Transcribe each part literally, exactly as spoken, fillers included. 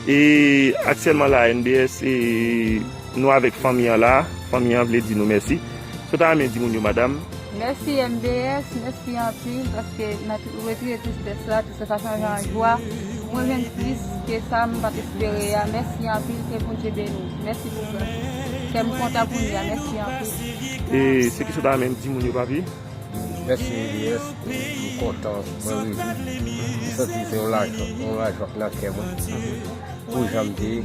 E aktyèlman la, N B S, e, nou avèk fanmi an la. Fanmi an vle di nou mèsi. Sa w ta renmen di moun yo, madanm? Mèsi N B S, mèsi anpil, paske nan tout retire tristès la, tout sensasyon jan jwa, mwen jwenn plis ke sa m pa t espere a. Mèsi anpil, ke Bondye beni w. Mèsi pou gras. Kè m kontan pou li a. Mèsi anpil. E se ki sa w ta renmen di moun yo, papi? Mèsi N B S, m kontan, mwen rejwi. M santi se yon lajwa, yon lajwa k nan kè mwen. Pou jan m te ye,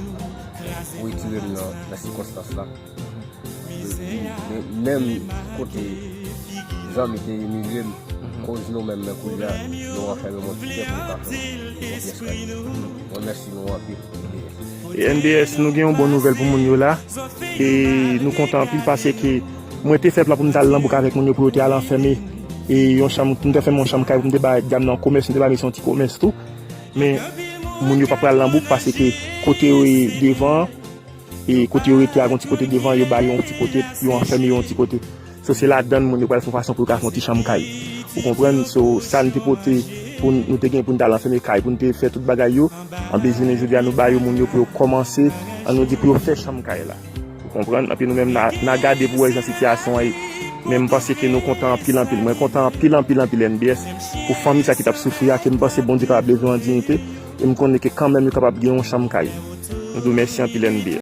pou retire m nan, nan sikonstans la. Men, menm kote zanmi te imilye m, koz nou menm, men kounye a, nou anfèmen m yon ti kè pou nou ka fè yon pyès kay. Mwen mèsi nou anpil. E N B S, nou gen yon bon nouvèl pou moun yo la. E nou kontan anpil paske mwen te fè plan pou m t al Lanbouk avèk moun yo pou yo te al anfèmen. E yon chanm, pou m te fèmen yon chanm kay, pou m te ba dam nan yon komès, m te ba misye yon ti komès tou. Men moun yo pa pral Lanbouk paske kote yo ye devan an, e kote yo rete a, gen yon ti kote devan, yo ba yo yon ti kote, yo anfèmen yo yon ti kote. So, se ladann moun yo pral fè yon fason pou yo ka fè yon ti chanm kay. Ou konprann? So, sa n te pote pou n, nou te gen pou n t al anfèmen kay, pou n te fè tout bagay yo. Anben, jounen jodi a, nou ba yo moun yo pou yo kòmanse, an nou di pou yo fè chanm kay la. Ou konprann? Anpi nou menm, n a, n a gade pou wè jan sitiyasyon an ye. Men m panse ke nou kontan anpil, anpil. Mwen kontan anpil, anpil, anpil N B S pou fanmi sa ki t ap soufri a, ke m panse Bondye kapab leve yo an diyite. E m konnen ke kanmenm yo kapab gen yon chanm kay. Nou di w mèsi anpil N B S.